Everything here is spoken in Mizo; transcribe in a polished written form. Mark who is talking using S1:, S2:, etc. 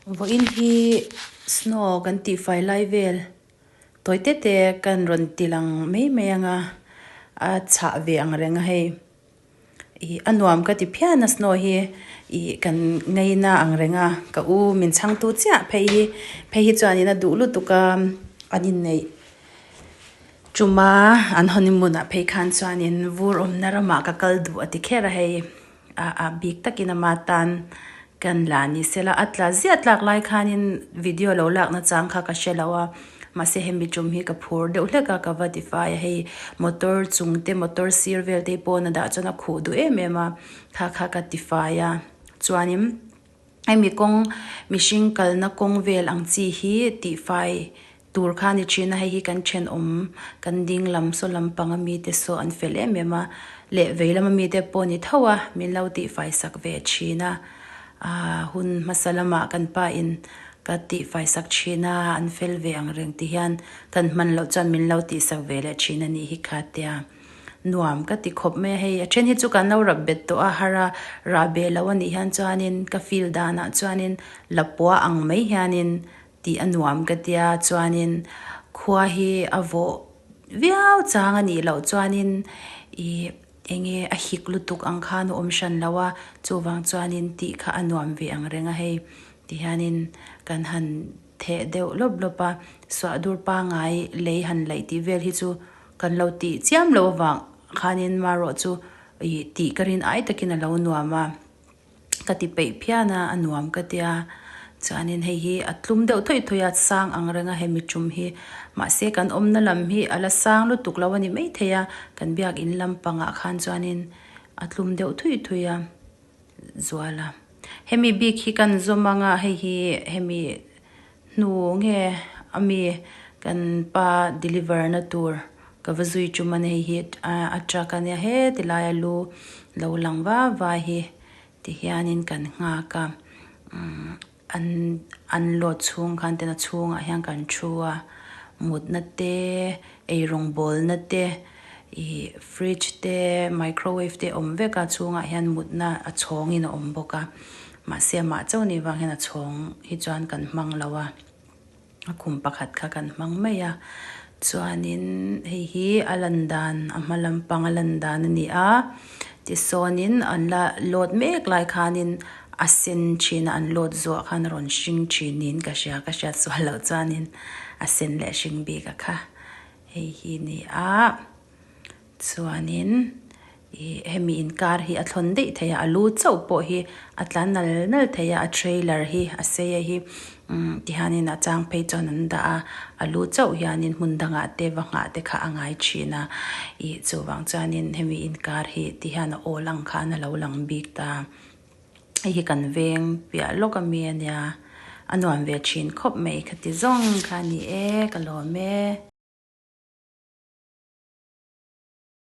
S1: Vawiin hi snow kan tihfai lai vel tawi te te kan rawn ti lang mai mai ang a, a chhah ve ang reng a hei. Ih a nuam ka ti phian a snow hi ih kan ngaina ang reng a ka u min chhangtu chiah phei hi phei hi chuanin a duh lutuk a an inneih chuma an honeymoon ah phei khan chuanin vur awmna ramah ka kal duh a ti kher a hei ah a bik takin ama tan kan la ni sela a tla ziah tlak lai khanin video lo lakna chang kha ka hre lo a mahse hemi tum hi ka phur deuh hlek a ka va tifai a hei motor chung te motor sir vel te pawn a dah chuan a khuh duh em em a kha kha ka tifai a chuanin hemi kawng mihring kalna kawng vel ang chi hi tihfai tur kha a ni thin a hei hi kan thenawm kan ding lam saw lampang ami te saw an fel em em a leh vei lama mite pawh ni tho a min lo tihfai sak ve thin a ahh hun hmasa lamah kan pa in ka tihfai sak thin a an fel ve ang reng ti hian kan hman loh chuan min lo tihsak ve leh thin a nih hi kha tia nuam ka ti khawp mai a hei a then hi chu kan lo rap bet tawh a har a rah beh loh a nih hian chuanin ka feel danah chuanin lapua ang mai hianin. Tih a nuam ka tia chuanin khua hi a vawh viau chang a nih loh chuanin ih eng nge a hik lutuk ang khan a awm hran lo a chuvang chuanin tih kha a nuam ve ang reng a hei tihianin kan han theh deuh lawp lawp a suahdur pangai lei han laih tih vel hi chu kan lo tih chiam loh avang khanin marawh chu ih tih ka rin ai takin a lo nuam a. Ka ti peih phian a, a nuam ka tia. Chuanin hei hi a tlum deuh thawih thawih a, sang ang reng a hemi tum hi. Mahse kan awmna lam hi a la sang lutuk lo a ni maithei a, kan biakin lampangah khan chuanin a tlum deuh thuih thuih a zual a. Hemi bik hi kan zawm ang a, hei hi hemi hnu nge ami kan pa deliver na tur ka va zui tum a ni hei hi a truck a nia heti laia lu lo lang va va hi ti hianin kan nghak a umm an an load chhung khan ten a chhungah hian kan thu a mutna te eirawng bawlna te ih fridge te microwave te awm vek a chhungah hian mutna a chhawngin a awm bawk a. Mahse amah chauh nih vang hian a chhawng hi chuan kan hmang lo a, a khum pakhat kha kan hmang mai a. Chuanin hei hi a lan dan a hma lampang a lan dan a ni a, tisawnin an la load mek lai khanin a sen thin a, an load zuah khan a rawn hring thin niin ka hria, ka hriat sual loh chuanin a sen leh hring bik a kha hei hi a ni a. Chuanin ih hemi inkar hi a thlawn daih thei a, a lu chauh pawh hi a tlan nal nal thei a, a trailer hi a sei a hi umm tihianin a chang phei chuan an dah a, a lu chauh hianin hmun dangah te va nghah te kha a ngai thin a, ih chuvang chuanin hemi inkar hi tihian a awl ang khan a lo lang bik ta. Hei hi kan veng piah lawk ami ania, a nuam ve thin khawp mai khati zawng kha a ni e, ka lawm e.